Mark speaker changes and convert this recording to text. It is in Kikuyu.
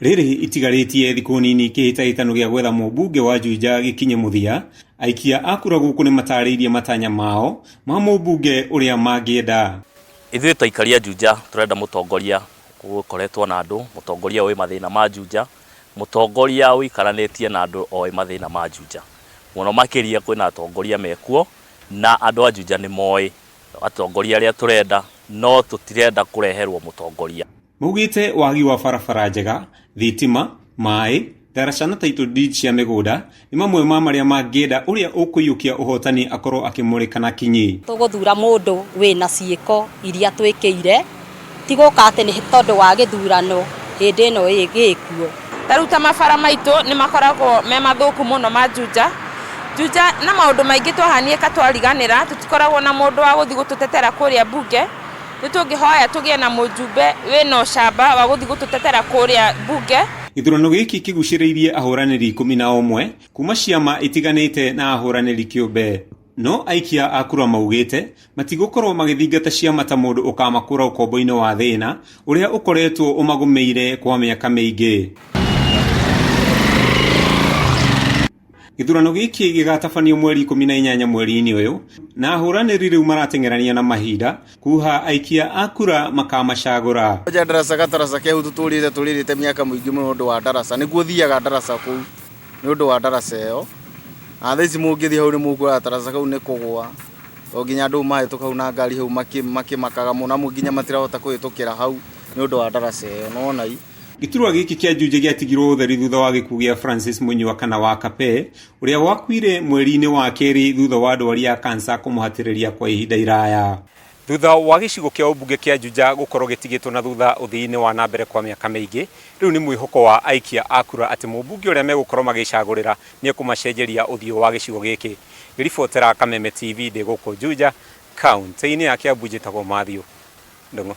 Speaker 1: Rĩrĩ itigarĩtie thikũ nini kĩhĩtahĩtano gĩa gwetha mũmbunge wa Juja gĩkinye mũthia, aikia a kura gũkũ nĩmatarĩirie matanya mao ma mũmbunge ũrĩa mangĩenda.
Speaker 2: Ithuĩ ta aikari a Juja tũrenda mũtongoria ũkoretwo na andũ, mũtongoria ũĩ mathĩna ma Juja, mũtongoria ũikaranĩtie na andũ oĩ mathĩna ma Juja. Mũno makĩria kwĩna atongoria mekuo na andũ a Juja nĩ moĩ atongoria arĩa tũrenda, no tũtirenda kũreherwo mũtongoria.
Speaker 1: Maugĩte wagi wa barabara njega, thitima, maĩ, ndaraca na title deed cia mĩgũnda nĩ mamwe ma marĩa mangĩenda ũrĩa ũkũiyũkia ũhotani akorwo akĩmũrĩka na kinyi.
Speaker 3: Tũgũthura mũndũ wĩna ciĩko iria twĩkĩire, ti gũka atĩ nĩ tondũ wa gĩthurano hĩndĩ ĩno gĩkuo.
Speaker 4: Ta rĩu ta mabara maitũ nĩ makoragwo me mathũku mũno ma Juja. Juja na maũndũ maingĩ twahaniĩka twariganĩra, tũtikoragwo na mũndũ wa gũthiĩ gũtũtetera kũrĩa mbunge. Nĩ tũngĩhoya tũgĩe na mũjumbe wĩna ũcamba wa gũthiĩ gũtũtetera kũrĩa mbunge.
Speaker 1: Gĩthurano gĩkĩ kĩgucĩrĩirie ahũranĩri 11 kuma ciama itiganĩte na ahũranĩri kĩũmbe. No aikia a kura maugĩte matigũkorwo magĩthingata ciama ta mũndũ ũkamakũra ũkombo-inĩ wa thĩna ũrĩa ũkoretwo ũmagũmĩire kwa mĩaka mĩingĩ. Gĩthurano gĩkĩ gĩgatabanio mweri 18 mweri-inĩ ũyũ na ahũranĩri rĩu marateng'erania na mahinda kuha aikia a kura makamacagũra.
Speaker 5: Nja ndaraca gataraca ke hau tũtũrĩte tũrĩrĩte mĩaka mũingĩ mũno ũndũ wa ndaraca nĩguo thiaga ndaraca kũu nĩ ũndũ wa ndaraca ĩyo na thaa ici mũngĩthiĩ hau nĩ mũkuona gataraca kau nĩ kũgũa to nginya andũ mahĩtũka hau na ngari hau makĩmakaga mũno amwe nginya matirahota kũhĩtũkĩra hau nĩ ũndũ wa ndaraca ĩyo nĩwona i.
Speaker 1: Gĩturwa gĩkĩ kĩa Juja gĩatigirwo ũtheri thutha wa gĩkuũ gĩa Francis Munyua kana wa Kape ũrĩa wakuire mweri-inĩ wa kerĩ thutha wa ndwari ya kansa kũmũhatĩrĩria kwa ihinda iraya. Thutha wa gĩcigo kĩa ũmbunge kĩa Juja gũkorwo gĩtigĩtwo na thutha ũthii-inĩ wa na mbere kwa mĩaka mĩingĩ, rĩu nĩ mwĩhoko wa aikia a kura atĩ mũmbunge ũrĩa megũkorwo magĩcagũrĩra nĩ ekũmacenjeria ũthiũ wa gĩcigo gĩkĩ. Ngĩribotera Kameme TV ndĩ gũkũ Juja, kaunti-inĩ ya Kiambu, njĩtagwo Mathew Ndung'u.